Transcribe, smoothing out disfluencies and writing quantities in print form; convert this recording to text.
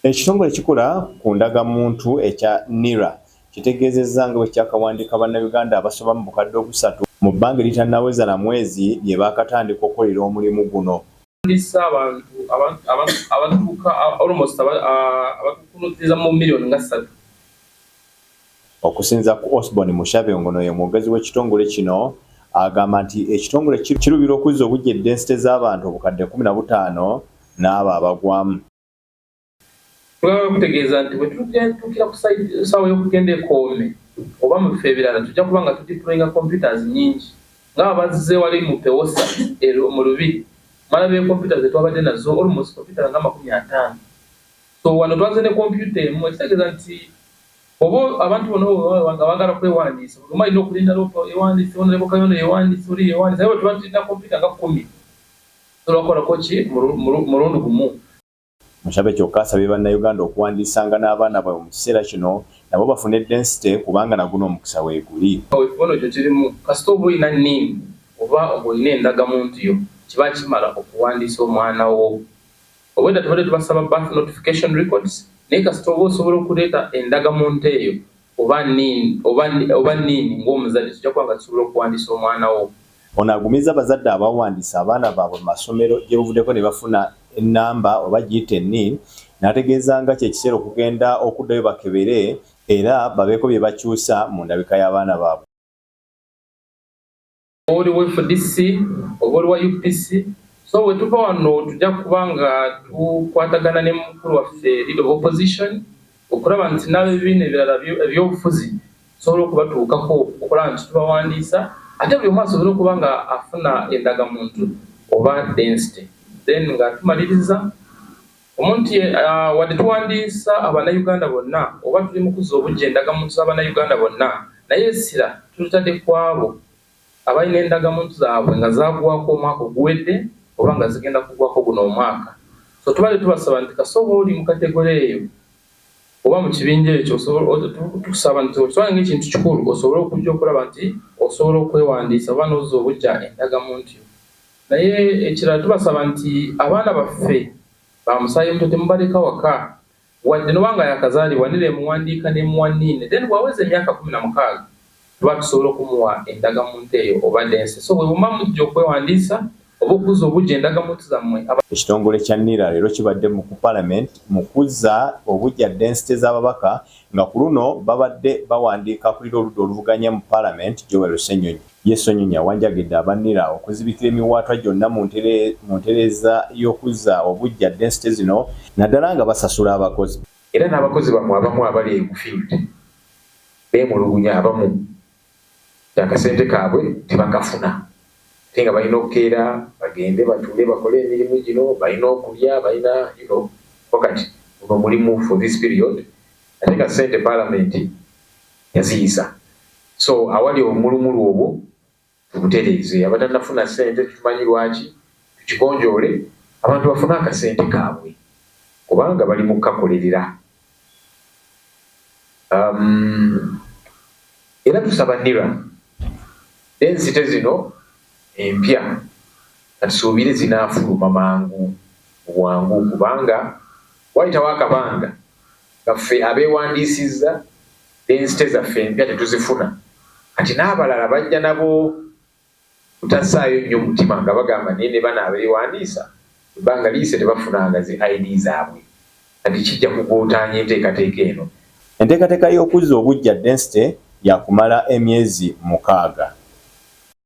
Ekitongole ekikola ku ndagamuntu ekya NIRA kitegeezezza nga bwe kyakawandiika Bannayuganda abasoba mu 3000 mu bbanga eritannaweza na mwezi lye baakatandika okukolera omulimu guno. Ndisa abantu abatuuka almost abatukunutiza mu miliyoni nga 3. Okusinziira ku Osborne Mushabe, ngono ye mwogezi w'ekitongole kino, agamba nti ekitongole kirubira okuzza obuggya densite z'abantu 15,000 n'abo abagwamu. Tugamba kutegeeza nti bwe tutuukira ku ssaawa y'okugenda ekoome oba mu bifo ebirala, tujja kuba nga tudeployinga computers nyingi nga abazze wali mu PEWOSA mu Lubiri mwalabye computer zetwabadde nazo, almost computer nga 50. So wano twaze ne computer emu, ekitegeeza nti oba abantu bonna nga baagala kwewandiisa, buli omu alina okulinda ewandiise, honorable Kayono yewandiise, oli yewandiise. Naye bwe tuba tulina computer nga 10, tusobola kukolako ki mulundi gumu. Mushabe kyokka asabye Bannayuganda okuwandiisanga n'abaana baabwe mu kiseera kino nabo bafune densite, kubanga naguno omukisa weeguli. Ekibono ekyo kirimu kasita oba olina NIN oba olina endagamuntu yo, kiba kimala okuwandiisa omwana wo. Obwedda tubadde tubasaba birth notification records, naye kasita oba osobola okuleeta endagamuntu eyo oba NIN, oba NIN ng'omuzadde, tujja kuba nga tusobola okuwandiisa omwana wo. Ono agumizza abazadde abawandiisa abaana baabwe mu masomero gye buvuddeko ne bafuna ennamba oba giyite NIN, n'ategeeza nga kyekiseera okugenda okuddayo bakebere era babeeko bye bakyusa mu ndabika y'abaana baabwe. Oli wa FDC oba oli wa UPC, so bwe tuva wano tujja kuba nga tukwatagana ne mukulu waffe leader of opposition okulaba nti n'abebibiina ebirala ebyobufuzi tusobola okubatuukako okulaba nti tubawandiisa, ate buli omu asobole okuba nga afuna endagamuntu oba density. Then nga tumaliriza, omuntu wadde tuwandiisa Abannayuganda bonna oba tuli mu kuzza obujja endagamuntu z'Abannayuganda bonna, naye essira tulitadde ku abo abalina endagamuntu zaabwe nga zaagwako omwaka oguwedde oba nga zigenda kugwako guno omwaka. So tubadde tubasaba nti kasoba oli mu category eyo oba mu kibinja ekyo, tukusaba nti okitwale ng'ekintu kikulu osobole okujja okulaba nti osobola okwewandiisa oba n'ozza obujja endagamuntu yo. Naye ekirala, tubasaba nti abaana baffe bamusaayi muto temubaleka waka. Wadde noba nga yakazaalibwa, NIRA emuwandiika nemuwa NIN, then bw'aweza emyaka 16 tuba tusobola okumuwa endagamuntu eyo oba density. So bwe buma mujja okwewandiisa oba okuzza obujja endagamuntu zammwe. Ekitongole kya NIRA leero kibadde mu ku Parliament mu kuzza obujja densite z'ababaka, nga ku luno babadde bawandiika akulira oludda oluvuganya mu Parliament, Joel Ssenyonyi. Ye Ssenyonyi awanjagidde aba NIRA okuzibikira emiwaatwa gyonna mu ntereeza y'okuzza obujja densite zino, naddala nga basasula abakozi. Era n'abakozi bammwe abamu abali mu field beemulugunya abamu nti akasente kaabwe tebakafuna, ate nga balina okukeera bagende batuule bakole emirimu gino, balina okulya, balina wakati guno omulimu for this period, ate nga sente Paalamenti yaziyisa. So awali obumulumulu obwo tubutereeze. Abatannafuna sente tumanyi lwaki, tukigonjoole, abantu bafune akasente kaabwe kubanga bali mu kukakolerera. Era tusaba NIRA, densite zino empya katusuubire zinaafuluma mangu mu bwangu, kubanga wayitawo akabanga nga ffe abeewandiisizza densite zaffe empya tetuzifuna. Kati n'abalala bajja nabo butassaayo nnyo mutima nga bagamba, naye ne bano abeewandiisa ebbanga liyise tebafunanga zi ID zaabwe. Kati kijja kugootaanya enteekateeka eno. Enteekateeka y'okuzza obujja densite yakumala emyezi 6.